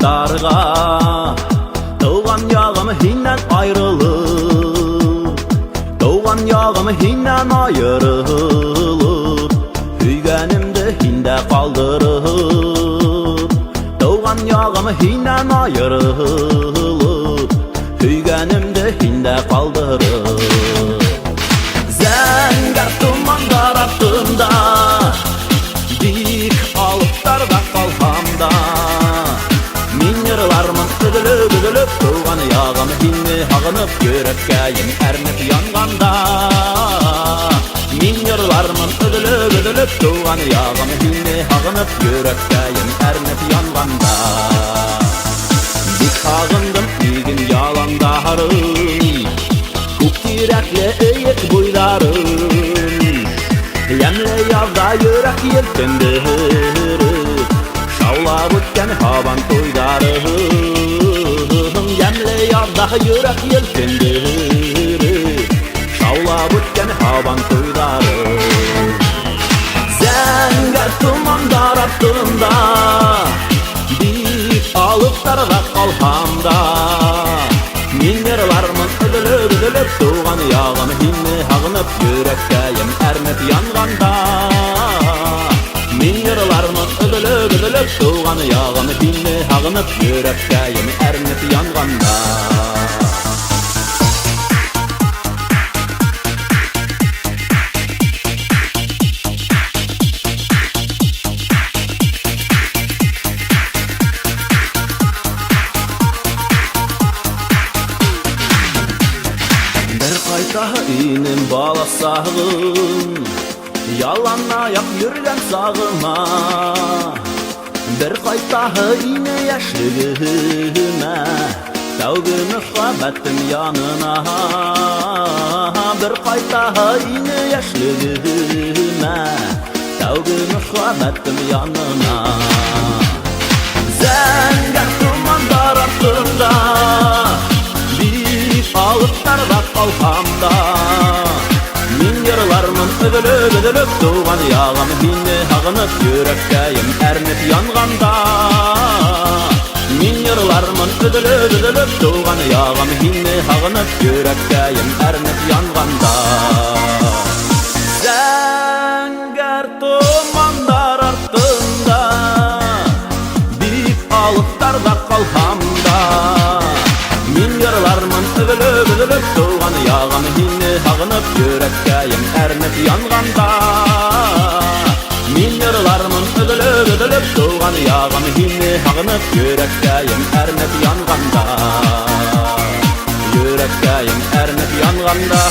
алыптарға, Тыуған яғым һинән айырылып, Тыуған яғым һинән айырылып, Һөйгәнемде һиндә ҡалдырып, Тыуған яғым һинән айырылып, Һөйгәнемде һиндә ҡалдырып. Зәңгәр томандар артында, Бик алыптарҙа ҡалһам да, Мин йырлармын өҙөлөп-өҙөлөп, Тыуған яғым һине һағынып, Йөрәккәйем әрнеп янғанда. Мин йырлармын өҙөлөп-өҙөлөп, Тыуған яғым һине һағынып, Йөрәккәйем әрнеп янғанда. Бик һағындым иген яландарын, Күк тирәкле эйек буйҙарын, Йәмле яҙҙа йөрәк елкендереп, Шаулап үткән һабан туйҙарын. Йәмле яҙҙа йөрәк елкендереп, Шаулап үткән һабан туйҙарын. Зәңгәр томандар артында, Бик алыптарҙа ҡалһам да, Мин йырлармын өҙөлөп-өҙөлөп, Тыуған яғым һине һағынып, Йөрәккәйем әрнеп янғанда. Мин йырлармын өҙөлөп-өҙөлөп, Тыуған яғым һине һағынып, Йөрәккәйем әрнеп янғанда. Бер ҡайтаһы инем бала сағым, Ялан аяҡ йөрөгән сағыма. Бер ҡайтаһы ине йәшлегемә, Тәүге мөхәббәтем янына. Бер ҡайтаһы ине йәшлегемә, Тәүге мөхәббәтем янына. Зәңгәр томандар артында, Бик алыптарҙа ҡалһам да, Мин йырлармын өҙөлөп-өҙөлөп, Тыуған яғым һине һағынып, Йөрәккәйем әрнеп янғанда. Мин йырлармын өҙөлөп-өҙөлөп, Тыуған яғым һине һағынып, Йөрәккәйем әрнеп янғанда. Зәңгәр томандар артында, Бик алыптарҙа ҡалһам да, Мин йырлармын өҙөлөп-өҙөлөп, Тыуған яғым һине һағынып, Йөрәккәйем әрнеп янғанда. Мин йырлармын өҙөлөп-өҙөлөп, Тыуған яғым һине һағынып, Йөрәккәйем әрнеп янғанда. Йөрәккәйем әрнеп янғанда.